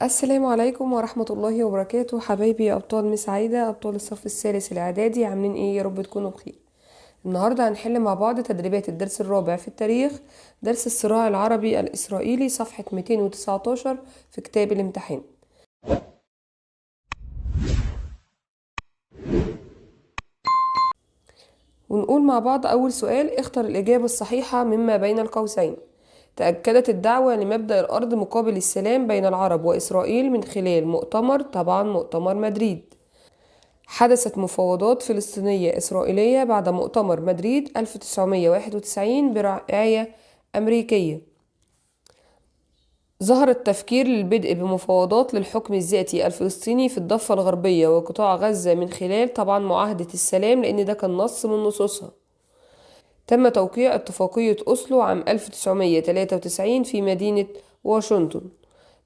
السلام عليكم ورحمة الله وبركاته. حبايبي أبطال مس عايدة، أبطال الصف الثالث الإعدادي، عاملين إيه؟ يا رب تكونوا بخير. النهاردة هنحل مع بعض تدريبات الدرس الرابع في التاريخ، درس الصراع العربي الإسرائيلي، صفحة 219 في كتاب الامتحان. ونقول مع بعض أول سؤال: اختر الإجابة الصحيحة مما بين القوسين. تأكدت الدعوة لمبدأ الأرض مقابل السلام بين العرب وإسرائيل من خلال مؤتمر، طبعا مؤتمر مدريد. حدثت مفاوضات فلسطينية إسرائيلية بعد مؤتمر مدريد 1991 برعاية أمريكية. ظهر التفكير للبدء بمفاوضات للحكم الذاتي الفلسطيني في الضفة الغربية وقطاع غزة من خلال طبعا معاهدة السلام، لأن ده كان نص من نصوصها. تم توقيع اتفاقية أوسلو عام 1993 في مدينة واشنطن.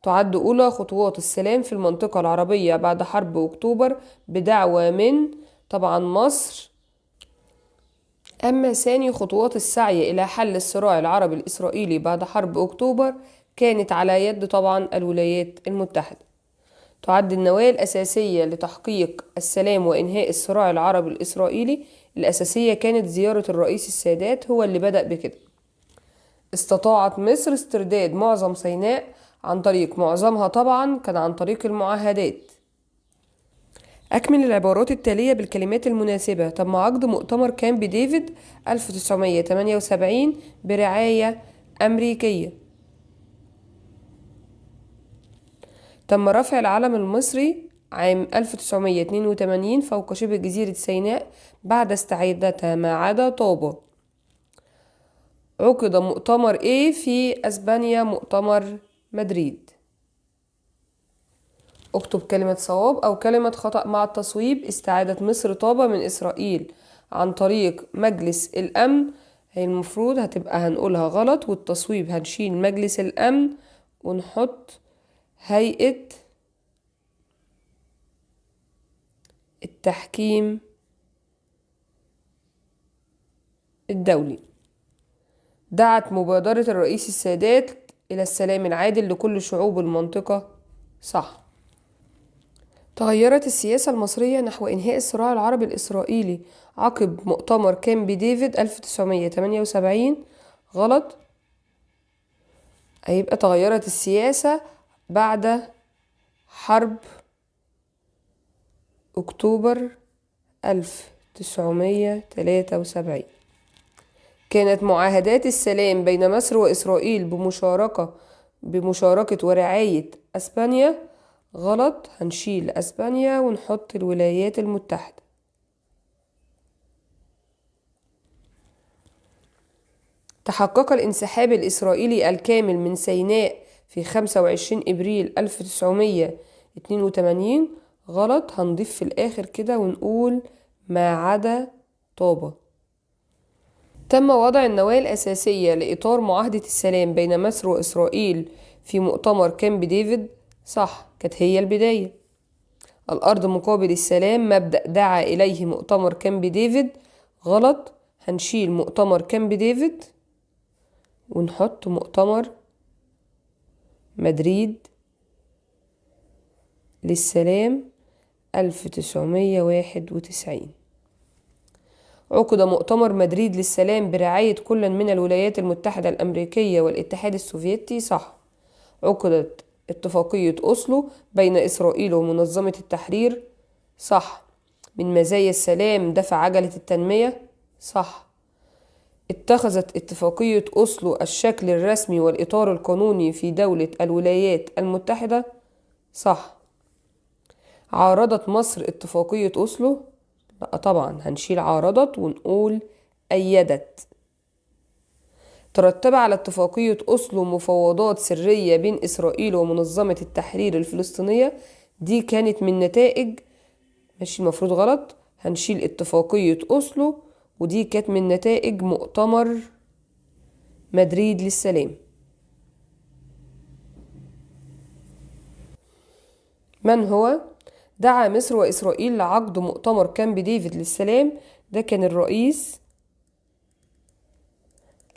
تعد أولى خطوات السلام في المنطقة العربية بعد حرب أكتوبر بدعوة من طبعا مصر. أما ثاني خطوات السعي إلى حل الصراع العربي الإسرائيلي بعد حرب أكتوبر كانت على يد طبعا الولايات المتحدة. تعد النواة الأساسية لتحقيق السلام وإنهاء الصراع العربي الإسرائيلي الأساسية كانت زيارة الرئيس السادات، هو اللي بدأ بكده. استطاعت مصر استرداد معظم سيناء عن طريق معظمها طبعا كان عن طريق المعاهدات. أكمل العبارات التالية بالكلمات المناسبة. تم عقد مؤتمر كامب ديفيد 1978 برعاية أمريكية. تم رفع العلم المصري عام 1982 فوق شبه جزيرة سيناء بعد استعادتها ما عدا طابة. عقد مؤتمر إيه في أسبانيا؟ مؤتمر مدريد. اكتب كلمة صواب أو كلمة خطأ مع التصويب. استعادت مصر طابة من إسرائيل عن طريق مجلس الأمن، هي المفروض هتبقى هنقولها غلط، والتصويب هنشيل مجلس الأمن ونحط هيئة التحكيم الدولي. دعت مبادرة الرئيس السادات إلى السلام العادل لكل شعوب المنطقة، صح. تغيرت السياسة المصرية نحو إنهاء الصراع العربي الإسرائيلي عقب مؤتمر كامب ديفيد 1978، غلط. هيبقى تغيرت السياسة بعد حرب أكتوبر 1973. كانت معاهدات السلام بين مصر وإسرائيل بمشاركة ورعاية أسبانيا، غلط، هنشيل أسبانيا ونحط الولايات المتحدة. تحقق الانسحاب الإسرائيلي الكامل من سيناء في 25 إبريل 1982، غلط، هنضيف في الآخر كده ونقول ما عدا طابة. تم وضع النواة الأساسية لإطار معاهدة السلام بين مصر وإسرائيل في مؤتمر كامب ديفيد، صح، كانت هي البداية. الأرض مقابل السلام مبدأ دعا إليه مؤتمر كامب ديفيد، غلط، هنشيل مؤتمر كامب ديفيد ونحط مؤتمر مدريد للسلام 1991. عقد مؤتمر مدريد للسلام برعاية كل من الولايات المتحدة الأمريكية والاتحاد السوفيتي، صح. عقدت اتفاقية أوسلو بين إسرائيل ومنظمة التحرير، صح. من مزايا السلام دفع عجلة التنمية، صح. اتخذت اتفاقية أوسلو الشكل الرسمي والإطار القانوني في دولة الولايات المتحدة، صح. عارضت مصر اتفاقية أوسلو؟ لا طبعا، هنشيل عارضت ونقول أيدت. ترتب على اتفاقية أوسلو مفاوضات سرية بين إسرائيل ومنظمة التحرير الفلسطينية، دي كانت من نتائج، ماشي المفروض غلط، هنشيل اتفاقية أوسلو ودي كانت من نتائج مؤتمر مدريد للسلام. من هو؟ دعا مصر وإسرائيل لعقد مؤتمر كامب ديفيد للسلام، ده كان الرئيس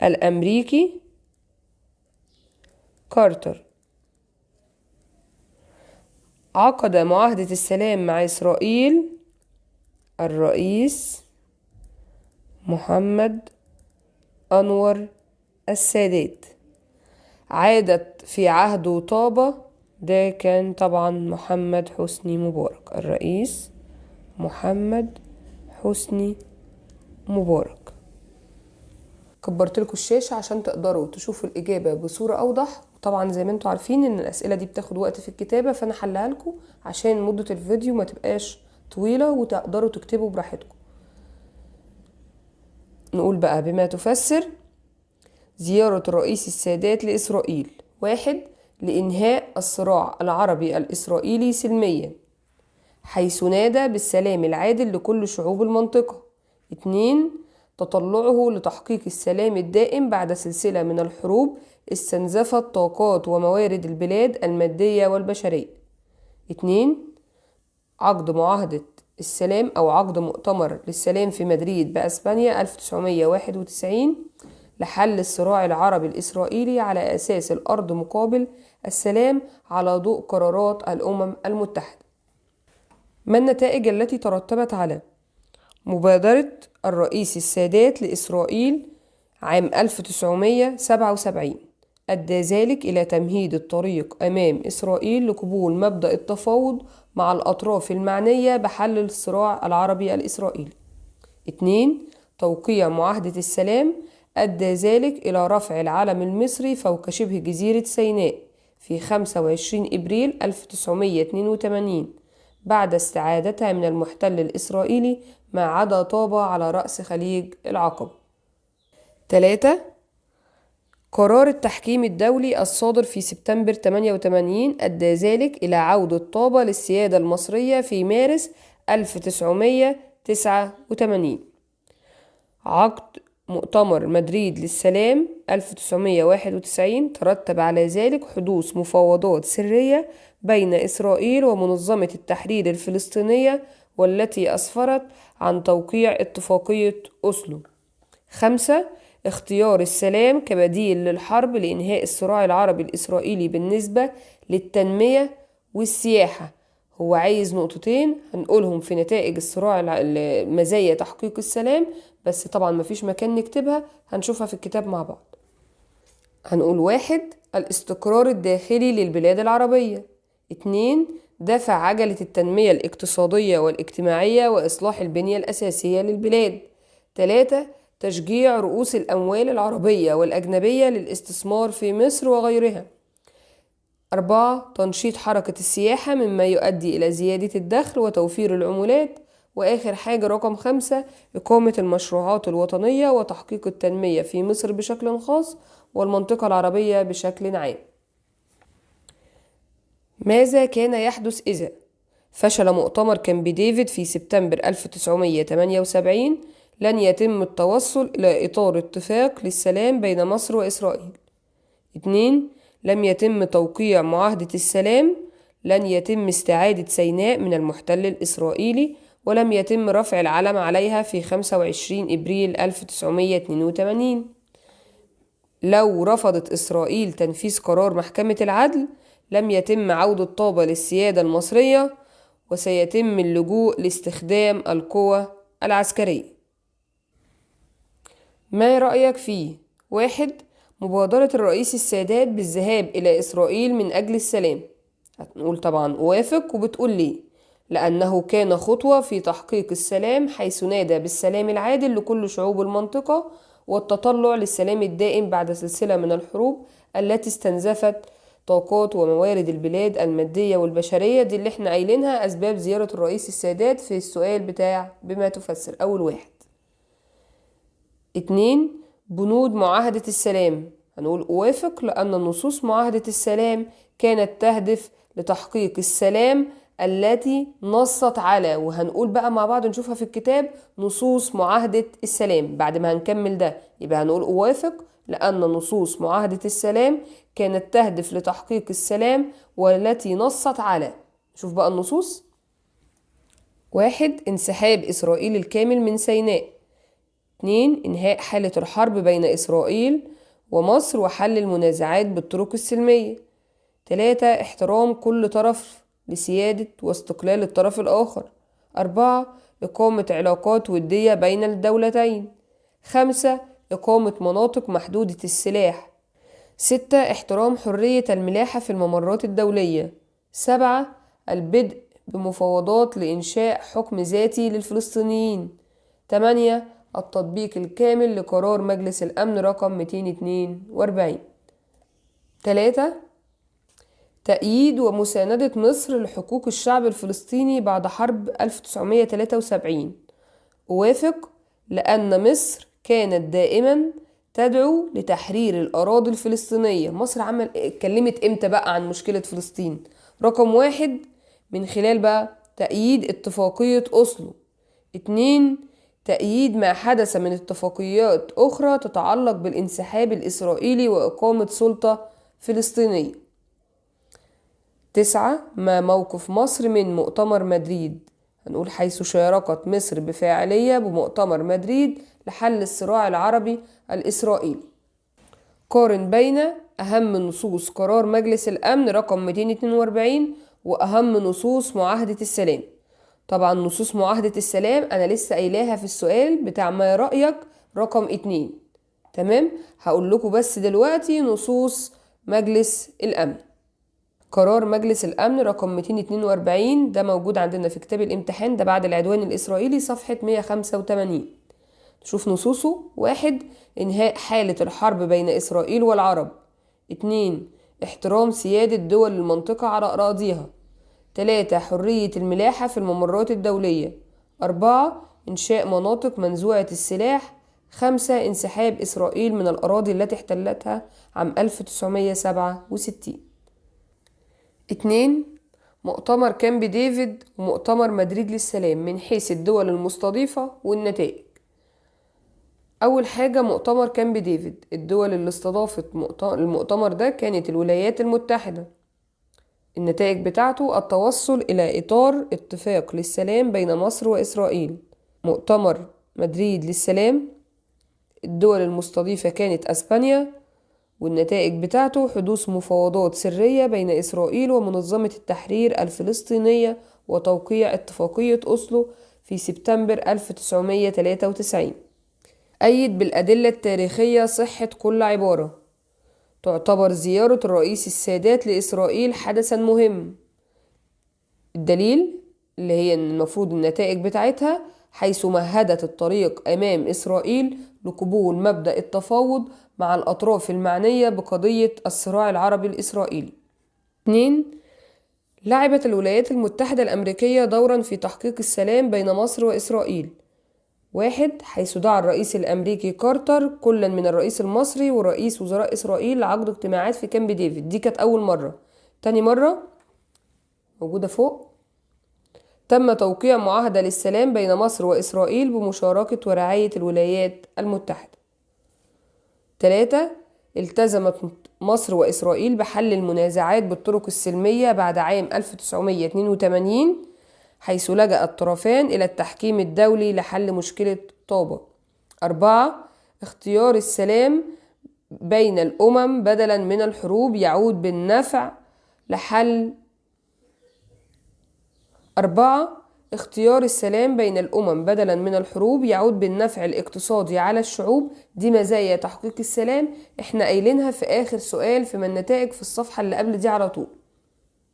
الأمريكي كارتر. عقد معاهدة السلام مع إسرائيل الرئيس محمد أنور السادات. عادت في عهده طابة، ده كان طبعا محمد حسني مبارك، الرئيس محمد حسني مبارك. كبرت لكم الشاشة عشان تقدروا تشوفوا الإجابة بصورة أوضح. طبعا زي ما انتم عارفين إن الأسئلة دي بتاخد وقت في الكتابة، فأنا حلها لكم عشان مدة الفيديو ما تبقاش طويلة وتقدروا تكتبوا براحتكم. نقول بقى بما تفسر زيارة الرئيس السادات لإسرائيل. 1، لإنهاء الصراع العربي الإسرائيلي سلميا، حيث نادى بالسلام العادل لكل شعوب المنطقة. 2، تطلعه لتحقيق السلام الدائم بعد سلسلة من الحروب استنزفت طاقات وموارد البلاد المادية والبشرية. 2، عقد معاهدة السلام أو عقد مؤتمر للسلام في مدريد بأسبانيا 1991 لحل الصراع العربي الإسرائيلي على أساس الأرض مقابل السلام على ضوء قرارات الأمم المتحدة. ما النتائج التي ترتبت على مبادرة الرئيس السادات لإسرائيل عام 1977؟ أدى ذلك إلى تمهيد الطريق أمام إسرائيل لقبول مبدأ التفاوض مع الأطراف المعنية بحل الصراع العربي الإسرائيلي. 2، توقيع معاهدة السلام أدى ذلك إلى رفع العلم المصري فوق شبه جزيرة سيناء في 25 إبريل 1982 بعد استعادتها من المحتل الإسرائيلي ما عدا طابة على رأس خليج العقبة. 3، قرار التحكيم الدولي الصادر في سبتمبر 88 أدى ذلك إلى عودة طابة للسيادة المصرية في مارس 1989. عقد مؤتمر مدريد للسلام 1991 ترتب على ذلك حدوث مفاوضات سرية بين إسرائيل ومنظمة التحرير الفلسطينية والتي أسفرت عن توقيع اتفاقية أوسلو. 5، اختيار السلام كبديل للحرب لإنهاء الصراع العربي الإسرائيلي بالنسبة للتنمية والسياحة. هو عايز نقطتين هنقولهم في نتائج الصراع مزايا تحقيق السلام، بس طبعا مفيش مكان نكتبها، هنشوفها في الكتاب مع بعض. هنقول 1، الاستقرار الداخلي للبلاد العربية. 2، دفع عجلة التنمية الاقتصادية والاجتماعية وإصلاح البنية الأساسية للبلاد. 3، تشجيع رؤوس الأموال العربية والأجنبية للاستثمار في مصر وغيرها. 4، تنشيط حركة السياحة مما يؤدي إلى زيادة الدخل وتوفير العمولات. وآخر حاجة رقم 5، إقامة المشروعات الوطنية وتحقيق التنمية في مصر بشكل خاص والمنطقة العربية بشكل عام. ماذا كان يحدث إذا فشل مؤتمر كامب ديفيد في سبتمبر 1978؟ لن يتم التوصل إلى إطار اتفاق للسلام بين مصر وإسرائيل. 2، لم يتم توقيع معاهدة السلام. لن يتم استعادة سيناء من المحتل الإسرائيلي، ولم يتم رفع العلم عليها في 25 إبريل 1982. لو رفضت إسرائيل تنفيذ قرار محكمة العدل لم يتم عودة طابة للسيادة المصرية، وسيتم اللجوء لاستخدام القوى العسكرية. ما رأيك فيه؟ 1، مبادرة الرئيس السادات بالذهاب إلى إسرائيل من أجل السلام. هنقول طبعا أوافق، وبتقول ليه؟ لأنه كان خطوة في تحقيق السلام، حيث نادى بالسلام العادل لكل شعوب المنطقة والتطلع للسلام الدائم بعد سلسلة من الحروب التي استنزفت طاقات وموارد البلاد المادية والبشرية. دي اللي احنا قايلينها أسباب زيارة الرئيس السادات في السؤال بتاع بما تفسر أول واحد. 2، بنود معاهدة السلام. هنقول أوافق لأن نصوص معاهدة السلام كانت تهدف لتحقيق السلام التي نصت على، وهنقول بقى مع بعض نشوفها في الكتاب نصوص معاهدة السلام بعد ما هنكمل ده. يبقى هنقول أوافق لأن نصوص معاهدة السلام كانت تهدف لتحقيق السلام والتي نصت على. شوف بقى النصوص. 1، انسحاب إسرائيل الكامل من سيناء. 2، إنهاء حالة الحرب بين إسرائيل ومصر وحل المنازعات بالطرق السلمية. 3، احترام كل طرف لسيادة واستقلال الطرف الآخر. 4، إقامة علاقات ودية بين الدولتين. 5، إقامة مناطق محدودة السلاح. 6، احترام حرية الملاحة في الممرات الدولية. 7، البدء بمفاوضات لإنشاء حكم ذاتي للفلسطينيين. 8، التطبيق الكامل لقرار مجلس الأمن رقم 242. 3، تأييد ومساندة مصر لحقوق الشعب الفلسطيني بعد حرب 1973. أوافق، لأن مصر كانت دائما تدعو لتحرير الأراضي الفلسطينية. مصر اتكلمت امتى بقى عن مشكلة فلسطين؟ رقم 1، من خلال بقى تأييد اتفاقية أوسلو. 2، تأييد ما حدث من اتفاقيات أخرى تتعلق بالانسحاب الإسرائيلي وإقامة سلطة فلسطينية. 9، ما موقف مصر من مؤتمر مدريد؟ هنقول حيث شاركت مصر بفاعلية بمؤتمر مدريد لحل الصراع العربي الإسرائيلي. قارن بين أهم نصوص قرار مجلس الأمن رقم 242 وأهم نصوص معاهدة السلام. طبعا نصوص معاهدة السلام أنا لسه قايلاها في السؤال بتاع ما رأيك رقم 2، تمام؟ هقول لكم بس دلوقتي نصوص مجلس الأمن. قرار مجلس الأمن رقم 242 ده موجود عندنا في كتاب الامتحان، ده بعد العدوان الإسرائيلي، صفحة 185. شوف نصوصه. 1، إنهاء حالة الحرب بين إسرائيل والعرب. 2، احترام سيادة دول المنطقة على أراضيها. 3، حرية الملاحة في الممرات الدولية. 4، إنشاء مناطق منزوعة السلاح. 5، انسحاب إسرائيل من الأراضي التي احتلتها عام 1967. 2، مؤتمر كامب ديفيد ومؤتمر مدريد للسلام من حيث الدول المستضيفة والنتائج. أول حاجة مؤتمر كامب ديفيد، الدول اللي استضافت المؤتمر ده كانت الولايات المتحدة. النتائج بتاعته التوصل إلى إطار اتفاق للسلام بين مصر وإسرائيل. مؤتمر مدريد للسلام، الدول المستضيفة كانت أسبانيا، والنتائج بتاعته حدوث مفاوضات سرية بين إسرائيل ومنظمة التحرير الفلسطينية وتوقيع اتفاقية أوسلو في سبتمبر 1993. أيد بالأدلة التاريخية صحة كل عبارة. تعتبر زيارة الرئيس السادات لإسرائيل حدثا مهم. الدليل اللي هي المفروض النتائج بتاعتها حيث مهدت الطريق أمام إسرائيل لقبول مبدأ التفاوض مع الأطراف المعنية بقضية الصراع العربي الإسرائيلي. 2، لعبت الولايات المتحدة الأمريكية دورا في تحقيق السلام بين مصر وإسرائيل. 1، حيث دعا الرئيس الأمريكي كارتر كلا من الرئيس المصري ورئيس وزراء إسرائيل لعقد اجتماعات في كامب ديفيد. دي كانت أول مرة. تاني مرة موجودة فوق، تم توقيع معاهدة للسلام بين مصر وإسرائيل بمشاركة ورعاية الولايات المتحدة. 3، التزمت مصر وإسرائيل بحل المنازعات بالطرق السلمية بعد عام 1982، حيث لجأ الطرفان إلى التحكيم الدولي لحل مشكلة طابة. 4، اختيار السلام بين الأمم بدلا من الحروب يعود بالنفع لحل. 4، اختيار السلام بين الأمم بدلا من الحروب يعود بالنفع الاقتصادي على الشعوب. دي مزايا تحقيق السلام، احنا قايلينها في آخر سؤال في النتائج في الصفحة اللي قبل دي على طول.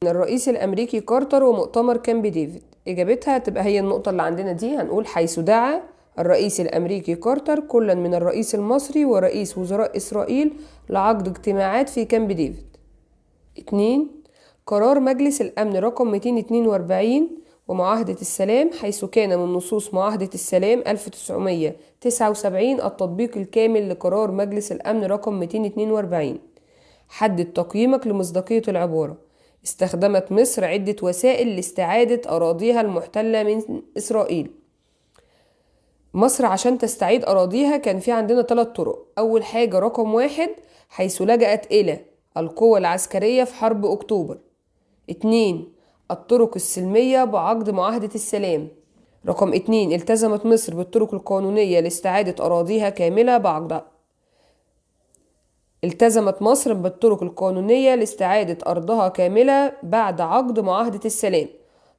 الرئيس الأمريكي كارتر ومؤتمر كامب ديفيد، إجابتها تبقى هي النقطة اللي عندنا دي. هنقول حيث دعا الرئيس الأمريكي كارتر كلا من الرئيس المصري ورئيس وزراء إسرائيل لعقد اجتماعات في كامب ديفيد. 2، قرار مجلس الأمن رقم 242 ومعاهدة السلام، حيث كان من نصوص معاهدة السلام 1979 التطبيق الكامل لقرار مجلس الأمن رقم 242. حدد تقييمك لمصداقية العبارة. استخدمت مصر عدة وسائل لاستعادة أراضيها المحتلة من إسرائيل. مصر عشان تستعيد أراضيها كان في عندنا 3 طرق. أول حاجة رقم 1، حيث لجأت إلى القوة العسكرية في حرب أكتوبر. 2، الطرق السلمية بعقد معاهدة السلام. رقم 2، التزمت مصر بالطرق القانونية لاستعادة أراضيها كاملة بعقد. التزمت مصر بالطرق القانونية لاستعادة أرضها كاملة بعد عقد معاهدة السلام.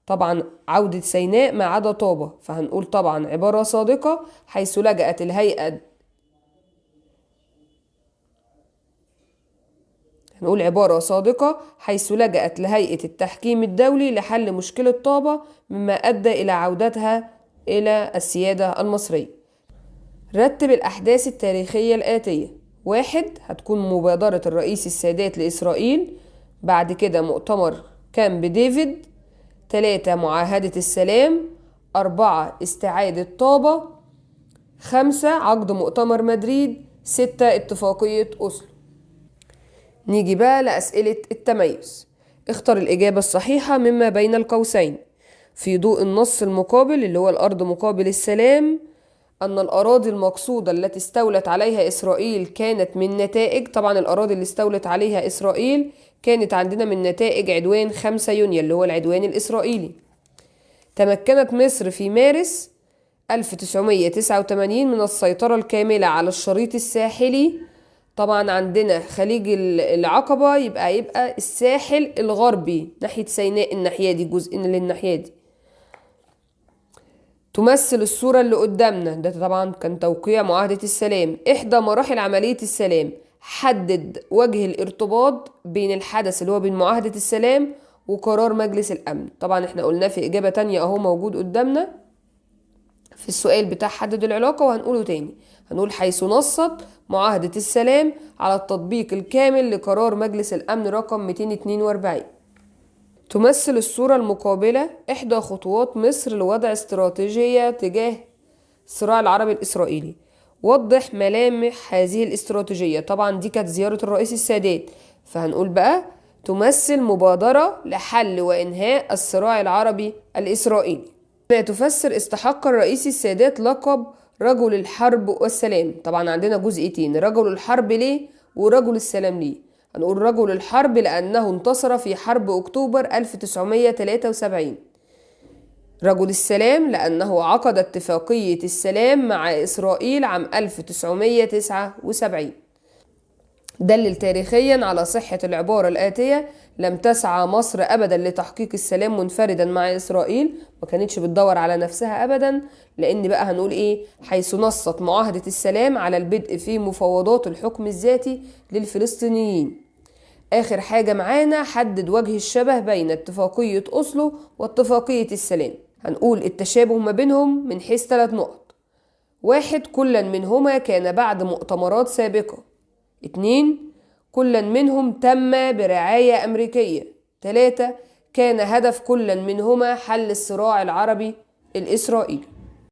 طبعا عودة سيناء ما عدا طابة، فهنقول طبعا عبارة صادقة، حيث لجأت الهيئة، هنقول عبارة صادقة حيث لجأت لهيئة التحكيم الدولي لحل مشكلة طابة، مما أدى إلى عودتها إلى السيادة المصرية. رتب الأحداث التاريخية الآتية. 1 هتكون مبادرة الرئيس السادات لإسرائيل، بعد كده مؤتمر كامب ديفيد، 3 معاهدة السلام، 4 استعادة طابة، 5 عقد مؤتمر مدريد، 6 اتفاقية أوسلو. نيجي بقى لأسئلة التميز. اختر الإجابة الصحيحة مما بين القوسين. في ضوء النص المقابل اللي هو الأرض مقابل السلام، أن الأراضي المقصودة التي استولت عليها إسرائيل كانت من نتائج، طبعا الأراضي اللي استولت عليها إسرائيل كانت عندنا من نتائج عدوان 5 يونيو اللي هو العدوان الإسرائيلي. تمكنت مصر في مارس 1989 من السيطرة الكاملة على الشريط الساحلي، طبعا عندنا خليج العقبة يبقى الساحل الغربي ناحية سيناء، الناحية دي جزء للناحية دي. تمثل الصورة اللي قدامنا ده طبعا كان توقيع معاهدة السلام، إحدى مراحل عملية السلام. حدد وجه الارتباط بين الحدث اللي هو بين معاهدة السلام وقرار مجلس الأمن. طبعا احنا قلناه في إجابة تانية أهو موجود قدامنا في السؤال بتاع حدد العلاقة، وهنقوله تاني. هنقول حيث نصت معاهدة السلام على التطبيق الكامل لقرار مجلس الأمن رقم 242. تمثل الصورة المقابلة إحدى خطوات مصر لوضع استراتيجية تجاه الصراع العربي الإسرائيلي. وضح ملامح هذه الاستراتيجية. طبعا دي كانت زيارة الرئيس السادات، فهنقول بقى تمثل مبادرة لحل وإنهاء الصراع العربي الإسرائيلي. ما تفسر استحق الرئيس السادات لقب رجل الحرب والسلام. طبعا عندنا جزئيتين، رجل الحرب ليه ورجل السلام ليه. هنقول رجل الحرب لأنه انتصر في حرب أكتوبر 1973، رجل السلام لأنه عقد اتفاقية السلام مع إسرائيل عام 1979. دلل تاريخيا على صحة العبارة الآتية: لم تسعى مصر أبدا لتحقيق السلام منفردا مع إسرائيل. ما كانتش بتدور على نفسها أبدا، لأن بقى هنقول إيه؟ حيث نصت معاهدة السلام على البدء في مفاوضات الحكم الذاتي للفلسطينيين. آخر حاجة معانا، حدد وجه الشبه بين اتفاقية أوسلو واتفاقية السلام. هنقول التشابه ما بينهم من حيث 3 نقط. 1، كلا منهما كان بعد مؤتمرات سابقة. 2، كلا منهم تم برعاية أمريكية. 3، كان هدف كلا منهما حل الصراع العربي الإسرائيلي.